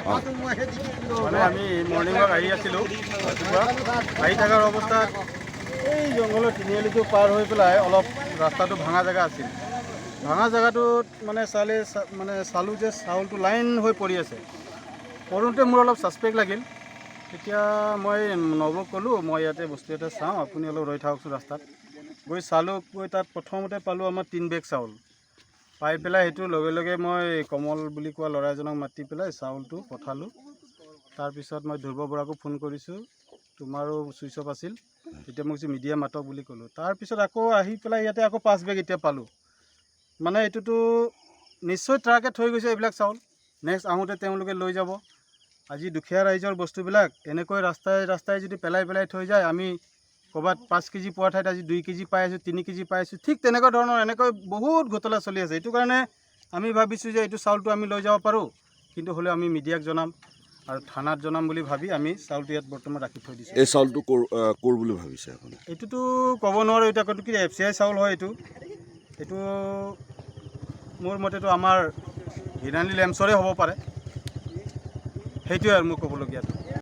মানে আমি morning walk আহি আছিলোঁ ৰাতিপুৱা। আহি থকাৰ অৱস্থাত এই জংঘলৰ তিনিআলিটো পাৰ হৈ পেলাই অলপ ৰাস্তাটো ভাঙা জেগা আছিল। ভাঙা জেগাটোত মানে চালে মানে চালোঁ যে চাউলটো লাইন হৈ পৰি আছে। পৰোঁতে মোৰ অলপ ছাছপেক্ট লাগিল। তেতিয়া মই নৱক ক'লোঁ, মই ইয়াতে বস্তু এটা চাওঁ, আপুনি অলপ ৰৈ থাককচোন ৰাস্তাত। গৈ চালোঁ, গৈ তাত প্ৰথমতে পালোঁ আমাৰ 3 বেগ চাউল। পাই পেলাই সেইটো লগে লগে মই কমল বুলি কোৱা ল'ৰা এজনক মাতি পেলাই চাউলটো পঠালোঁ। তাৰপিছত মই ধ্ৰুৱ বৰাকো ফোন কৰিছোঁ, তোমাৰো ছুইচ অফ আছিল। তেতিয়া মই কৈছোঁ মিডিয়া মাতক বুলি ক'লোঁ। তাৰপিছত আকৌ আহি পেলাই ইয়াতে আকৌ 5 বেগ এতিয়া পালোঁ। মানে এইটোতো নিশ্চয় ট্ৰাকে থৈ গৈছে এইবিলাক চাউল। নেক্সট আহোঁতে তেওঁলোকে লৈ যাব। আজি দুখীয়া ৰাইজৰ বস্তুবিলাক এনেকৈ ৰাস্তাই ৰাস্তাই যদি পেলাই পেলাই থৈ যায়, আমি ক'ৰবাত 5 কেজি পোৱা ঠাইত আজি 2 কেজি পাই আছোঁ, 3 কেজি পাই আছোঁ। ঠিক তেনেকুৱা ধৰণৰ এনেকৈ বহুত ঘটনা চলি আছে। এইটো কাৰণে আমি ভাবিছোঁ যে এইটো চাউলটো আমি লৈ যাব পাৰোঁ, কিন্তু হ'লেও আমি মিডিয়াক জনাম আৰু থানাত জনাম বুলি ভাবি আমি চাউলটো ইয়াত বৰ্তমান ৰাখি থৈ দিছোঁ। এই চাউলটো ক'ৰ বুলি ভাবিছে আপুনি? এইটোতো ক'ব নোৱাৰোঁ এতিয়া, কিন্তু কি এফচিআই চাউল হয় এইটো। এইটো মোৰ মতেতো আমাৰ হিৰাণী লেমছৰে হ'ব পাৰে। সেইটোৱে আৰু মোৰ ক'বলগীয়াটো।